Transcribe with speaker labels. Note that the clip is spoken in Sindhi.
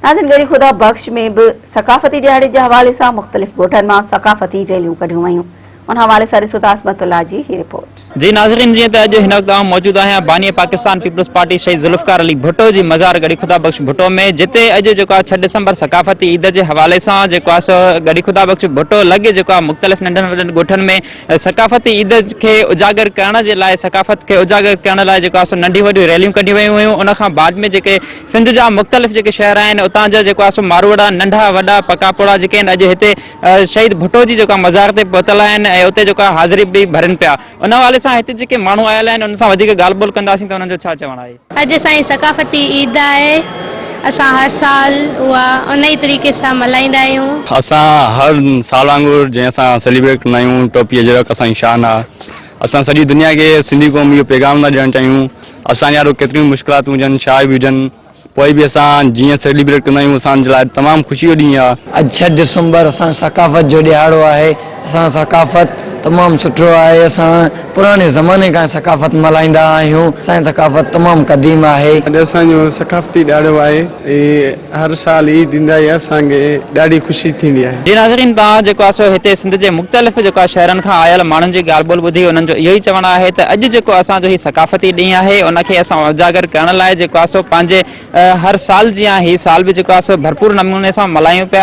Speaker 1: ناظرين ڳڙهي خدا بخش ۾ به ثقافتي ڏهاڙي جي حوالي سان مختلف ڳوٺن مان ثقافتي ريليون ڪڍيون ويون ان حوالي سان ڏسو ته عصمت الله جي هي رپورٽ.
Speaker 2: جي ناظرين جيئن ته اڄ هن وقت آئون موجود آهيان باني پاڪستان پيپلز پارٽي شهيد ذوالفقار علي ڀٽو جي مزار ڳڙهي خدا بخش ڀٽو ۾ جتي اڄ جيڪو آهي ڇهه ڊسمبر ثقافتي عيد جي حوالي سان جيڪو آهي سو ڳڙهي خدا بخش ڀٽو لڳ جيڪو آهي مختلف ننڍن وڏن ڳوٺن ۾ ثقافتي عيد کي اجاگر ڪرڻ جي لاء ثقافت کي اجاگر ڪرڻ لاء جيڪو آهي سو ننڍيون وڏيون ريليون ڪڍيون ويون هيون ان کان بعد ۾ جيڪي سنڌ جا مختلف جيڪي شهر آهن اتان جا جيڪو آهي سو ماروئڙا ننڍا وڏا پڪا پوڙها جيڪي آهن اڄ هتي شهيد ڀٽو جي جيڪا مزار تي پهتل آهن ۽ اتي جيڪا حاضري به ڀرين پيا ان حوالي سان هتي جيڪي ماڻهو آيل آهن انهن سان وڌيڪ ڳالهه ٻولهه ڪنداسين ته انهن جو ڇا چوڻ آهي.
Speaker 3: اڄ اسان جي ثقافتي عيد آهي اسان هر سال اها ان ئي طريقي سان ملهائيندا آهيون.
Speaker 4: اسان هر سال وانگر جنهن اسان سيليبريٽ ڪندا آهيون ٽوپي اجرڪ اسان جي شان آهي اسان سڄي دنيا کي سنڌي قوم اهو پيغام ٿا ڏيڻ چاهيون اسان جي آڏو ڪيتريون به مشڪلاتون هجن ڇا به هجن پوء به اسان جيئن سيليبريٽ ڪندا آهيون اسان جي لاء تمام خوشي جو ڏينهن آهي.
Speaker 5: اڄ ڇهه ڊسمبر اسان جو ثقافت جو ڏهاڙو آهي اسان جو ثقافت تمام سٺو آهي اسان پراڻي زماني کان ثقافت ملهائيندا آهيون اسان جي ثقافت تمام قديم آهي.
Speaker 6: اڄ اسان جو ثقافتي ڏهاڙو آهي ۽ هر سال عيد ايندا آهي اسان کي ڏاڍي خوشي ٿيندي آهي.
Speaker 2: جي ناظرين توهان جيڪو آهي سو هتي سنڌ جي مختلف جيڪو آهي شهرن کان آيل ماڻهن جي ڳالهه ٻولهه ٻڌي انهن جو اهو ئي چوڻ آهي ته اڄ جيڪو اسان جو هي ثقافتي ڏينهن آهي ان کي اسان اجاگر ڪرڻ لاء جيڪو آهي سو پنهنجي هر سال جيان هي سال به جيڪو آهي سو ڀرپور نموني سان ملهايون پيا.